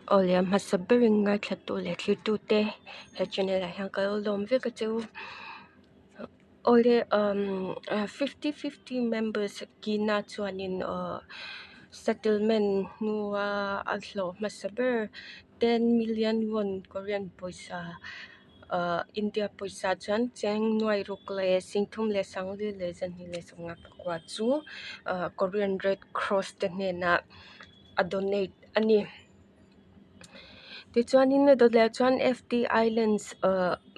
Awle a hmasa berin ngaithla leh thlir te he channel ah hian ka lo lawm vek a cheu. Awle 50/50 members kina chuanin settlement hnua a hlawh hmasa ber 10 million won, Korean pawisa, India pawisa chuan cheng nuai ruk leh 314,259 chu Korean Red Cross te hnenah a donate a ni. Tichuanin a dawt leh chuan FT Islands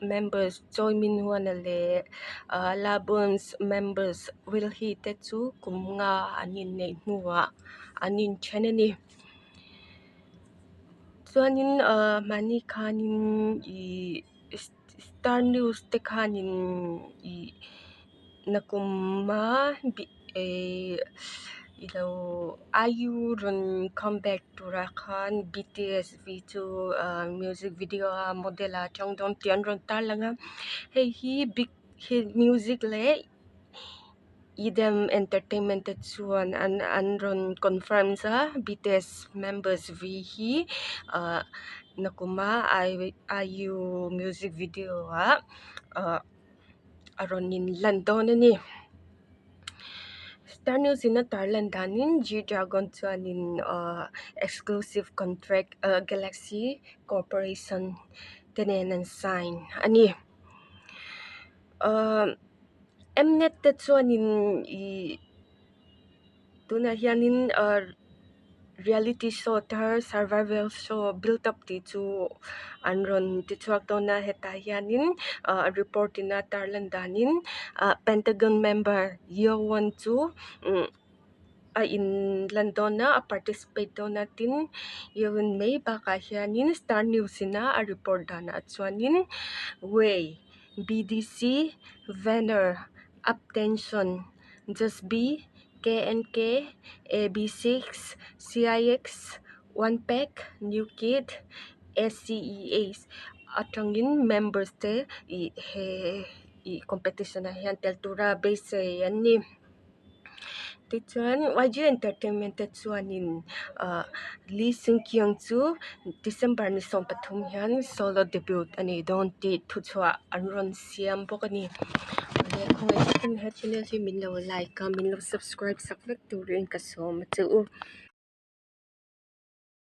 members Choi Min Hwan-a leh LABOON's members Will Hee te chu kum nga an inneih hnuah an inthen a ni. Chuanin mahni khanin ih Star News te khanin ih nakuma ilo IU rawn comeback turah khan BTS V chu music video a model a tang dawn tih an rawn tarlang a. Hei hi Big Hit Music leh EDM Entertainment te chuan an rawn confirm a, BTS members V hi nakuma IU music video ah a rawn inlan dawn a ni. Star News in a tarlan danin G-Dragon chuanin exclusive contract Galaxy Corporation te nen an sign a ni. Mnet te chuanin ih tunah hianin reality show thar, survival show Build Up tih chu an rawn tichhuak dawn a. Hetah hianin report in a tarlan danin Pentagon member Yeo-won chu a inlan dawn a, a participate dawn a. Tin, Yeo-won mai bakah hianin Star News ina a report danah chuanin Way, BDC, Vanner, Uptension, Just B, KNK, AB6, CIX, One Pack, New Kid, ACEA atangin members te ih he ih competition ah hian tel tura beisei an ni. Tichuan YG Entertainment te chuanin Lee Seung Kyung chu December ni 13 hian solo debut a nei dawn tih thuchhuah an rawn siam bawk a ni. Khawngaih takin he channel hi min lo like a, min lo subscribe sak vek turin ka sawm a che u.